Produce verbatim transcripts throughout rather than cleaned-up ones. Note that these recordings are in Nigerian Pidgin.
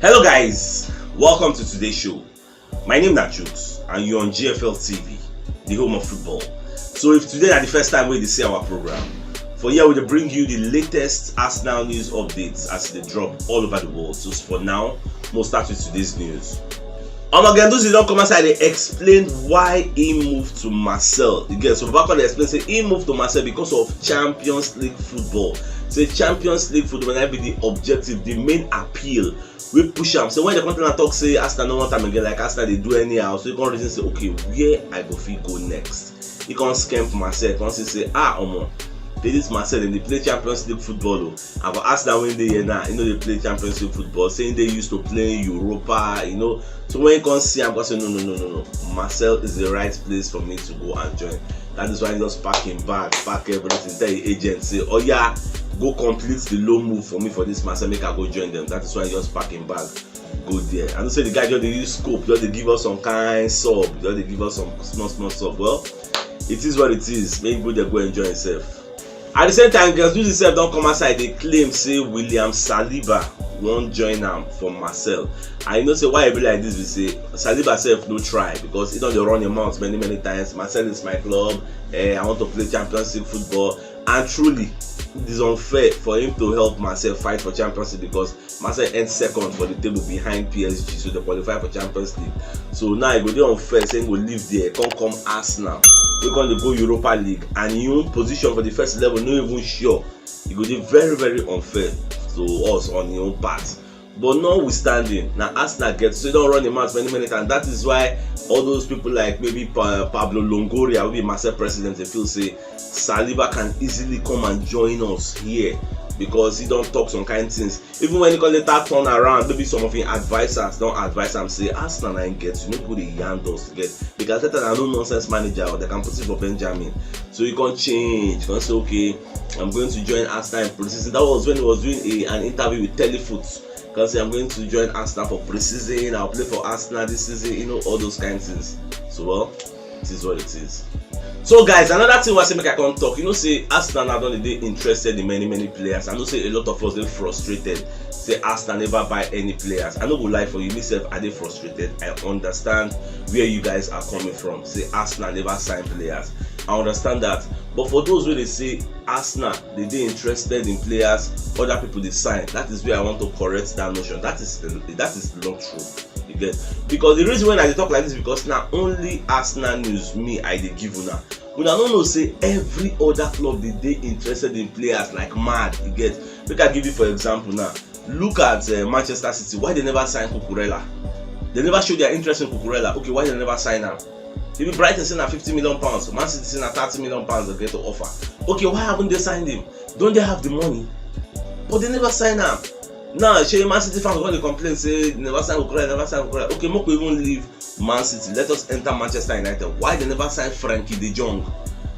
Hello guys, welcome to today's show. My name na Chooks and you're on G F L T V, the home of football. So if today na the first time wey you dey see our program, for here we dey bring you the latest Arsenal news updates as e dey drop all over the world. So for now, we'll start with today's news. Omo, Guendouzi don come outside dey explain why he move to Marseille. You get, so Baba come dey explain say he move to Marseille because of Champions League football. Say Champions League football na be the objective, the main appeal wey push am. So when the content talk say Arsenal no want am again, like Arsenal dey do anyhow, so he come reason say, okay, where I go fit go next? He come scamp Marseille, come see say, ah, omo, say this Marseille dem dey play Champions League football o. And for Arsenal wey dey here now, he no dey play Champions League football. Say he dey used to playing Europa, you know. So when he come see am, he come say, no, no, no, no, no. Marseille is the right place for me to go and join. That is why he just pack him bag, pack everything, tell him agent say, oh yeah, go complete the loan move for me for this Marseille, make I go join them. That is why he just pack him bag, go there. I know say the guy just dey use scope, just dey give us some kind sub, just dey give us some small small sub. Well, it is what it is. Make he go there, go enjoy himself. At the same time, Guendouzi sef don come outside dey claim say William Saliba wan join am for Marseille. And you know say why e be like this be say Saliba sef no try, because he don dey run him mouth many many times. Marseille is my club. Eh, I want to play Champions League football. And truly, it is unfair for him to help Marseille fight for Champions League because Marseille end second for the table behind P S G, so they qualify for Champions League. So now e go dey unfair say he go leave there, come come Arsenal, wey come dey go Europa League, and him own position for the first eleven no even sure. E go dey very very unfair to us on him own part. But notwithstanding, na Arsenal get, so he don run him mouth many many times. That is why all those people like maybe Pa- Pablo Longoria, wey be Marseille president, dey feel say Saliba can easily come and join us here because he don talk some kind things. Even when he come later turn around, maybe some of him advisors don advise am say Arsenal na him get, you no go dey yarn us, you get, because Arteta na no nonsense manager, or they can put him for Benjamin. So he come change, come say, okay, I'm going to join Arsenal in preseason. That was when he was doing a, an interview with Telefoot. Come say, I'm going to join Arsenal for preseason, I'll play for Arsenal this season, you know, all those kind things. So well, it is what it is. So guys, another thing wey I say make I come talk, you know say Arsenal now don dey interested in many many players. I know say a lot of us dey frustrated say Arsenal never buy any players. I no go lie for you, me sef, I dey frustrated. I understand where you guys are coming from. Say Arsenal never sign players. I understand that. But for those wey dey say Arsenal dey dey interested in players other people dey sign, that is where I want to correct that notion. That is that is not true. You get? Because the reason why I dey talk like this, because na only Arsenal news me I dey give una. Una no know say every other club dey dey interested in players like mad. You get? Make I give you for example now. Look at uh, Manchester City. Why they never sign Cucurella? They never show their interest in Cucurella. Okay, why they never sign am? Even Brighton say na fifty million pounds, Man City say na thirty million pounds they get to offer. Okay, why haven't they signed him? Don't they have the money? But they never sign am. Now, shey Man City fans go dey complain say they never sign Cucurella, never sign Cucurella. Okay, make we even leave Man City. Let us enter Manchester United. Why they never sign Frenkie de Jong?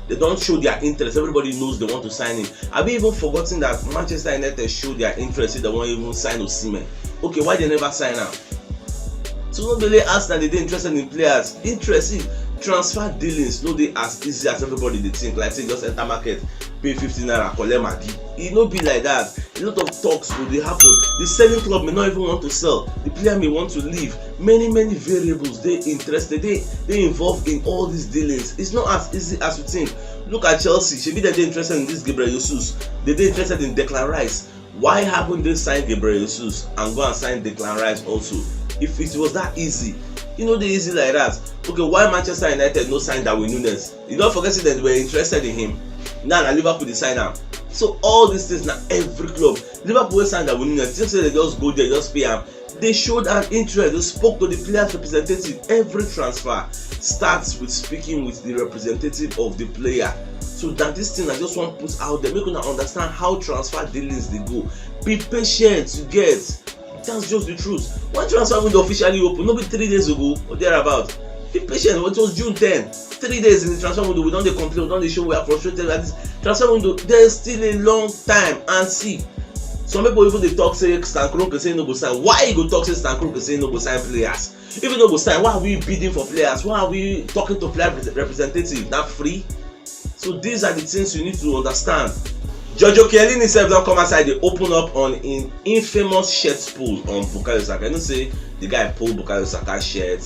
They don't show their interest. Everybody knows they want to sign him. Have you even forgotten that Manchester United showed their interest? They won't even sign Osimhen. Okay, why they never sign am? So no be only Arsenal dey dey interested in players. Interest in transfer dealings no dey as easy as everybody dey think. Like say just enter market, pay fifty naira, collect Maggi. E no be like that. A lot of talks go dey happen. The selling club may not even want to sell. The player may want to leave. Many many variables dey interested, dey dey involved in all these dealings. It's not as easy as you think. Look at Chelsea. Shebi dem dey interested in this Gabriel Jesus. They dey interested in Declan Rice. Why haven't they signed Gabriel Jesus and go and sign Declan Rice also? If it was that easy, you know, the easy like that. Okay, why Manchester United no sign Darwin Nunes? You don't forget say they were interested in him. Now na Liverpool dey sign am. So all these things na every club. Liverpool wey sign Darwin Nunes, think say they just go there, just pay am. They showed an interest. They spoke to the players' representative. Every transfer starts with speaking with the representative of the player. So that this thing I just want put out there, make una understand how transfer dealings dey go. Be patient, you get. That's just the truth. When transfer window officially open, no be three days ago or thereabout. Be patient. It was June ten. Three days in the transfer window, we don dey complain, we don dey show we are frustrated. Like this transfer window, there is still a long time. And see, some people even dey talk say Stan Kroenke say no go sign. Why you go talk say Stan Kroenke say no go sign players? If you no go sign, why are we bidding for players? Why are we talking to player repre- representative? Not free. So these are the things you need to understand. Giorgio Chiellini sef don come outside dey open up on im infamous shirt pull on Bukayo Saka. You know say the guy pull Bukayo Saka shirt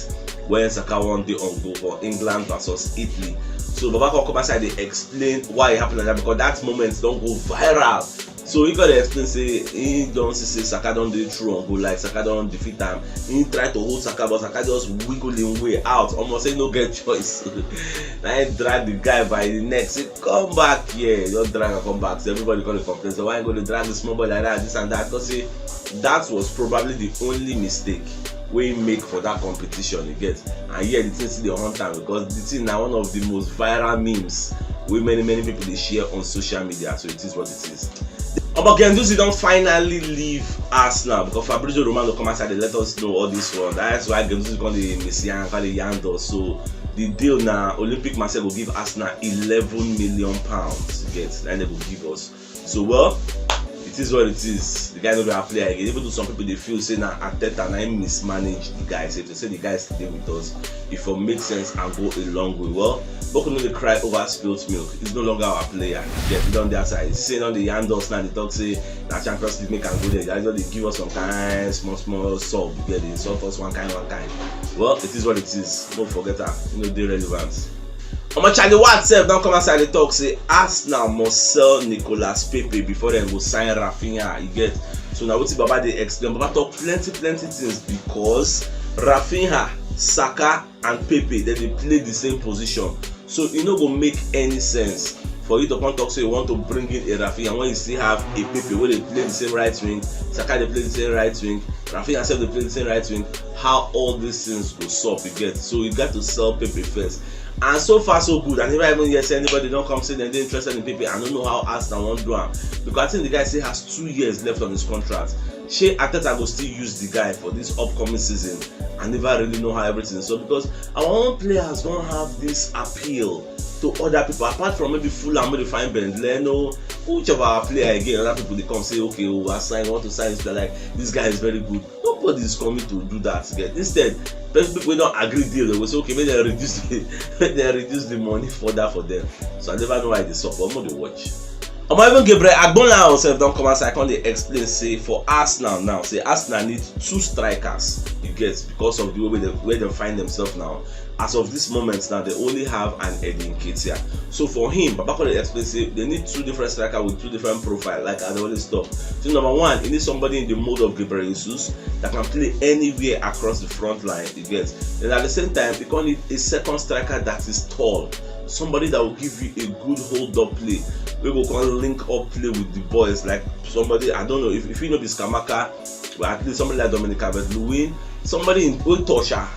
when Saka wan dey on goal for England versus Italy. So Baba come come outside dey explain why e happen like that, because that moment don go viral. So he come dey explain say he don see say Saka don dey through on goal, like Saka don defeat am. He try to hold Saka, but Saka just wiggle him way out. Omo, say no get choice. Na him drag the guy by the neck, say, "Come back here." He just drag am come back. So everybody come dey complain say, "Why you go dey drag the small boy like that, this and that?" Because say that was probably the only mistake wey he make for that competition, you get. And yet the thing still dey haunt am, because the thing na one of the most viral memes wey many, many people dey share on social media. So it is what it is. Omo, Guendouzi don finally leave Arsenal, because Fabrizio Romano come outside dey let us know all this one. That's why Guendouzi come dey miss yarn, come dey yarn us. So the deal na Olympique Marseille go give Arsenal eleven million pounds, you get, na dem go give us. So, well, it is what it is. The guy no be our player again. Even though some people dey feel say na Arteta na him mismanage the guy, say to say the guy still dey with us, e for make sense and go a long way. Well, make we no dey cry over spilt milk. He's no longer our player. Yes, he don dey outside. He say he don dey yarn us now. Dey talk say na Champions League make am go there. They just dey give us some kind small small sub. You get, dey insult us one kind one kind. Well, it is what it is. No forget am. E no dey relevant. Omo, Charlie Watt sef don come outside dey talk say Arsenal must sell Nicolas Pepe before dem go sign Raphinha, you get. So na wetin Baba dey explain. Baba talk plenty plenty things, because Raphinha, Saka and Pepe, dem dey play the same position. So e no go make any sense for you to come talk say you want to bring in a Raphinha when you still have a Pepe wey dey play the same right wing, Saka dey play the same right wing, Raphinha sef dey play the same right wing. How all these things go sup, you get? So you got to sell Pepe first. And so far so good. I never even hear say anybody don come say dem dey interested in Pepe. I no know how Arsenal wan do am, because I think the guy still has two years left on his contract. Shey Arteta go still use the guy for this upcoming season? I never really know how everything is up, because our own players don have this appeal to other people, apart from maybe Fulham wey dey find Ben Leno, which of our player again? Other people dey come say, "Okay, we are sign, we want to sign this player, like, this guy is very good." Nobody is coming to do that again. Instead, people wey don agree deal, they go say, "Okay, make dem reduce the make dem reduce the money further for them." So I never know why they sup, but make dey watch. Omo, even Gabriel Agbonlahor sef don come outside come dey explain say for Arsenal now, say Arsenal need two strikers, you get, because of the way wey dem, where dem find themselves now. As of this moment now, they only have an Eddie Nketiah. So for him, Baba come dey explain say they need two different strikers with two different profile, like I dey always talk. So number one, you need somebody in the mold of Gabriel Jesus that can play anywhere across the front line, you get. And at the same time, you come need a second striker that is tall, somebody that will give you a good hold up play, wey go come link up play with the boys. Like somebody, I don't know if, if you know this Scamacca, but at least somebody like Dominic Calvert-Lewin, somebody in wey tall sha,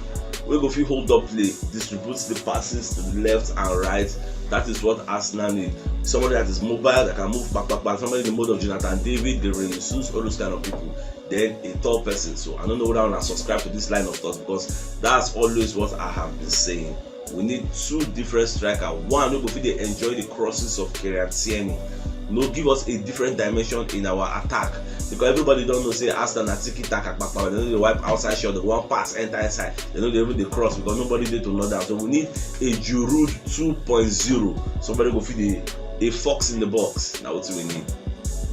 wey go fit hold up play, distributes the passes to the left and right. That is what Arsenal need. Somebody that is mobile, that can move back, back, back. Somebody in the mold of Jonathan David, Gabriel Jesus, all those kind of people. Then a tall person. So I don't know whether una subscribe to this line of thoughts, because that's always what I have been saying. We need two different striker. One wey go fit dey enjoy the crosses of Kieran Tierney. No, give us a different dimension in our attack, because everybody don know say Arsenal na tiki taka kpakpa. Dem no dey wipe outside shot, dem wan pass enter inside. Dem no dey even dey cross because nobody dey to knock down. So we need a Giroud two point zero. Somebody go fit dey a fox in the box. Na wetin we need.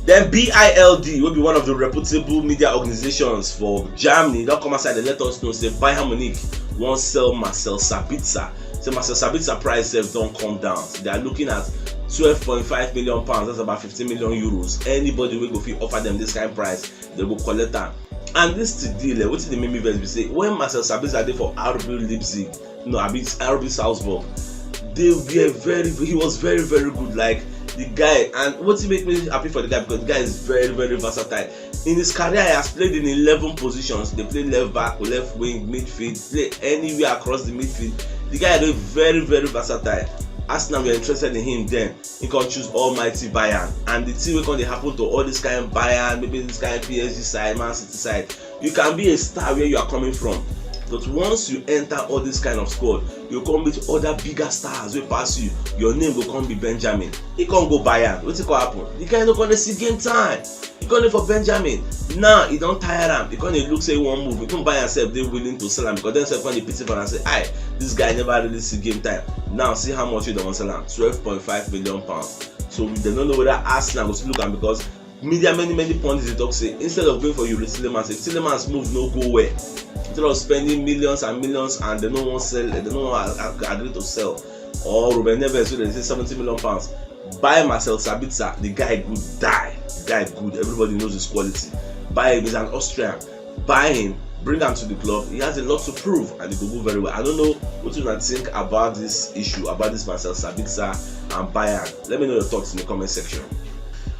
Then B I L D, wey be one of the reputable media organizations for Germany, don come outside dey let us know say Bayern Munich wan sell Marcel Sabitzer. Say Marcel Sabitzer price sef don come down. They are looking at twelve point five million pounds, that's about fifteen million euros. Anybody wey go fit offer them this kind price, they go collect am. And this still dey like, wetin dey make me vex be say when Marcel Sabitzer dey for R B Leipzig, no, abi R B Salzburg, they were very, he was very, very good. Like, the guy, and wetin make me happy for the guy, because the guy is very, very versatile. In his career, he has played in eleven positions. They play left back, left wing, midfield, play anywhere across the midfield. The guy dey very, very versatile. Arsenal were interested in him then. He come choose almighty Bayern, and the thing wey come dey happen to all this kind Bayern, maybe this kind P S G side, Man City side, you can be a star where you are coming from, but once you enter all this kind of squad, you come meet other bigger stars wey pass you, your name go come be Benjamin. He come go Bayern, wetin come happen? The guy no come dey see game time. He come dey for Benjamin. Now he don tire am. He come dey look say he wan move. Even Bayern sef dey willing to sell am, because dem sef come dey pity for am, say, "Aye, this guy never really see game time." Now see how much wey dem wan sell am, twelve point five million pounds. So dem no know whether Arsenal go still look am, because media, many many pundits dey talk say instead of going for Youri Tielemans, if Tielemans move no go well, instead of spending millions and millions and dem no wan sell, dem no wan ag- agree to sell, or Ruben Neves wey dem say seventy million pounds, buy Marcel Sabitzer. The guy good die, the guy good, everybody knows his quality. Buy him, he's an Austrian. Buy him, bring am to the club. He has a lot to prove and he go do very well. I don't know what you think about this issue, about this Marcel Sabitzer and Bayern. Let me know your thoughts in the comment section.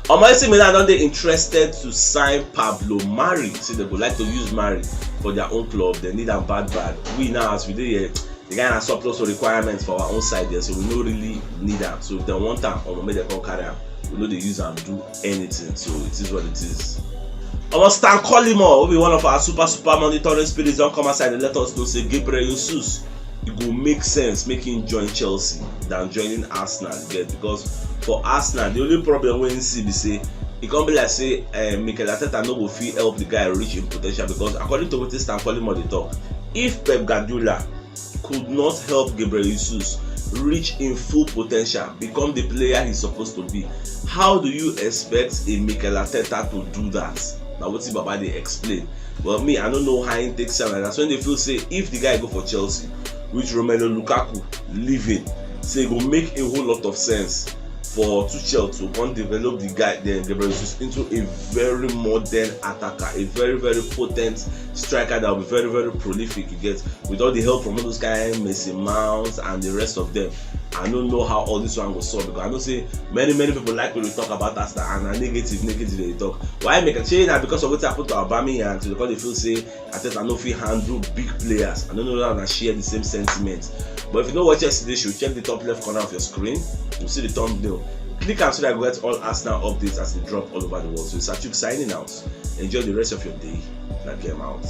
Omo, A C Milan don dey interested to sign Pablo Mari. Say dem go like to use Mari for their own club. Dem need am bad bad. We now, as we dey here, the guy na surplus to requirements for our own side there, so we no really need am. So if dem want am, omo, make dem come carry am. We no dey use am do anything, so it is what it is. Omo, Stan Collymore, wey be one of our super super monitoring spirits, don come outside and let us know say Gabriel Jesus, e go make sense make him join Chelsea than joining Arsenal, you get, because for Arsenal, the only problem wey him see be say e come be like say uh, Mikel Arteta no go fit help the guy reach him potential, because according to wetin Stan Collymore dey talk, if Pep Guardiola could not help Gabriel Jesus reach him full potential, become the player he's supposed to be, how do you expect a Mikel Arteta to do that? Na wetin Baba dey explain. Well, me, I no know how him take sound like that. So dem feel say if the guy go for Chelsea with Romelu Lukaku leaving, say e go make a whole lot of sense for Tuchel to come develop the guy, then Gabriel Jesus, into a very modern attacker, a very very potent striker that will be very very prolific. You get, with all the help from all those kind Mason Mounts and the rest of them. I don't know how all this one go solve, because I know say many many people like when we talk about Arsenal and na negative negative dem dey talk. Why make a change? Na because of what happened to Aubameyang, so because dem feel say Arteta no fit handle big players. I don't know that I share the same sentiment. But if you no watch yesterday show, check the top left corner of your screen. You see the thumbnail. Click am so that you get all Arsenal updates as they drop all over the world. So it's Achuk signing out. Enjoy the rest of your day. Na game out.